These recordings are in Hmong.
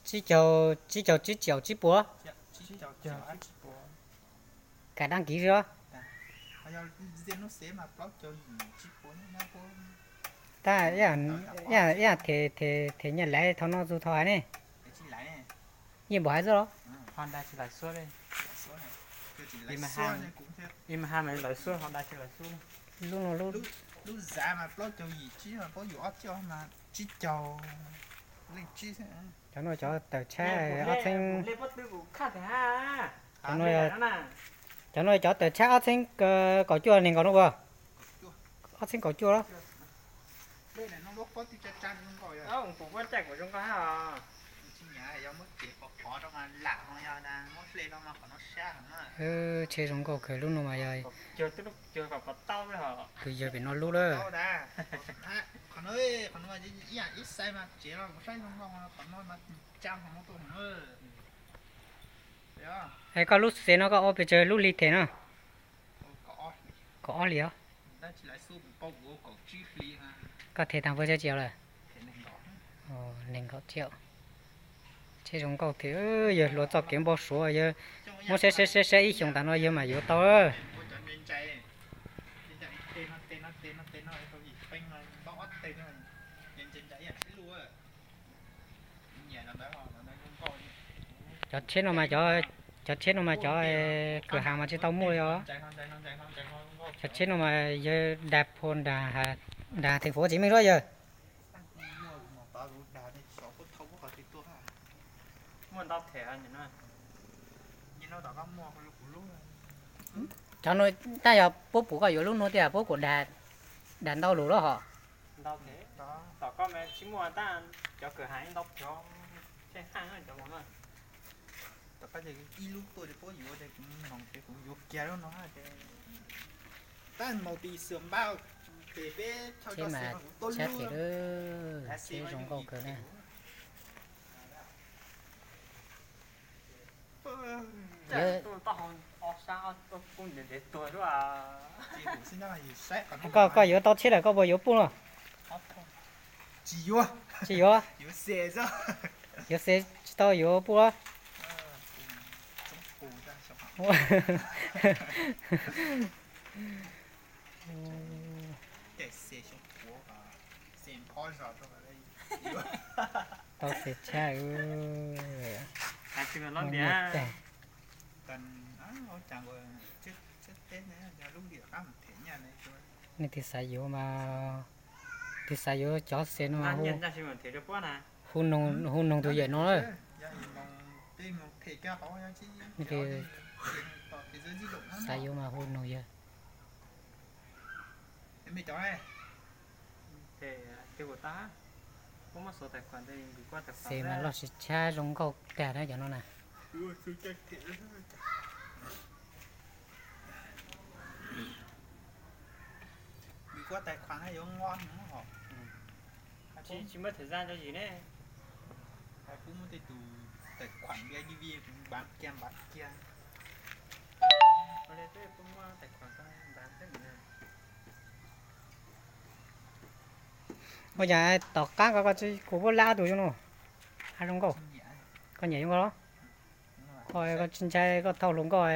Tsib caug, tsib caug tsib caum tsib puas. Kav dab kiv xwb os. Tab ib yam them nyiaj laiv thaum no txug thaum hais ne. Yeej npaum hais xwb los? Lub no lub, cov no cov tawm tshab ob txheeb, cov no cov tawm tshab ob txheeb kaum cuaj neeg nkaus no puas? Ob txheeb kaum cuaj los? Tsheb zoo nkauj kawg lub no mas yog tus yawg pem no lub lawm. Es koj lub xes no koj ua pes tsawg lub hli them no? Kaum ob hlis os. Koj them tag npaum tsawg tsiaum lawm? Nees nkaum tsiaum. Tsheb zoo nkauj thiab, yawg hluas txoj kev npau suav yawg muab saib saib saib saib ib xyoos tas no yawg mam yuav tau. Cov tsheb no mas cov, cov tsheb no mas cov kwm has mas tsis tau muaj li os. Cov tsheb no mas yawg dag phu nrag, nrag theem fuv txiv meej suab yawg. Cov no tab yog puab pum koj yuav lub nuav tiag puab kuj dag ntau lug lawm hos. Tsheb mas tshab thiab, tsheb zoo nkauj kawg na. Koj, koj yuav tau tsheb lawm koj puas yuav puj no? Tsis yuav. Yuav xes tsis tau yuav puj los? Tau xes tshab. Nej tig xav yuav mas, tig xav yuav cov xes no mas hu noog tus yawm no. Xav yuav mas hu noog yawg. Xes mas loj tsis tshab zoo nkauj tag na cov no na. Tsis muaj thaum zaj rau yim ne. Ua cas tom qab ko koj tsis kuv puab lab tus zoo no? Zoo nkauj. Koj nyiam zoo nkauj los? Koj tsis ntshai koj thauj hluas nkauj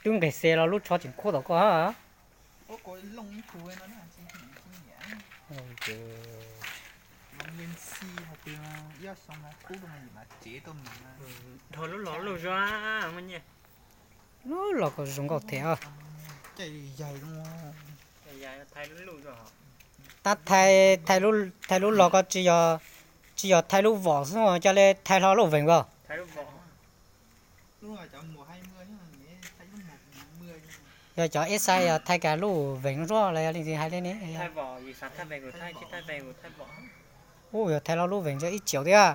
tub nqes xes los lub tsho tseem khuab tom koj. Dhau lub los luj zog muaj nyiaj. Lub los koj zoo nkauj thiab. Tab thaij, thaij lub los ko tsis yog thaij lub vom xwb, coj li thaij hlo lub veem ko. Yog cov ib xav yog thaij kiag lub veem zuaj los yog leej twg hais li ne. Ub, yog thaij hlo lub veem tso ib tseem thiab.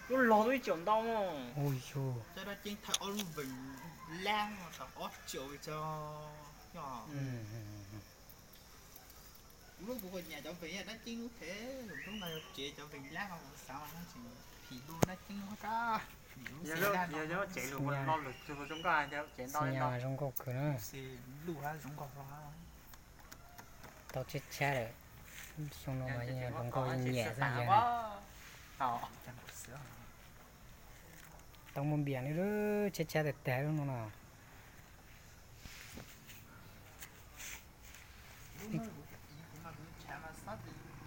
Lub los ib tseem ntau. Ub, yog Xi nyas zoo nkauj kawg na. Tau tshab tshab lawm. Xyoo no mas hluas nkauj nyiam xwb yog. Tau muaj npias li, tshaib tshaib tag tag lub no no.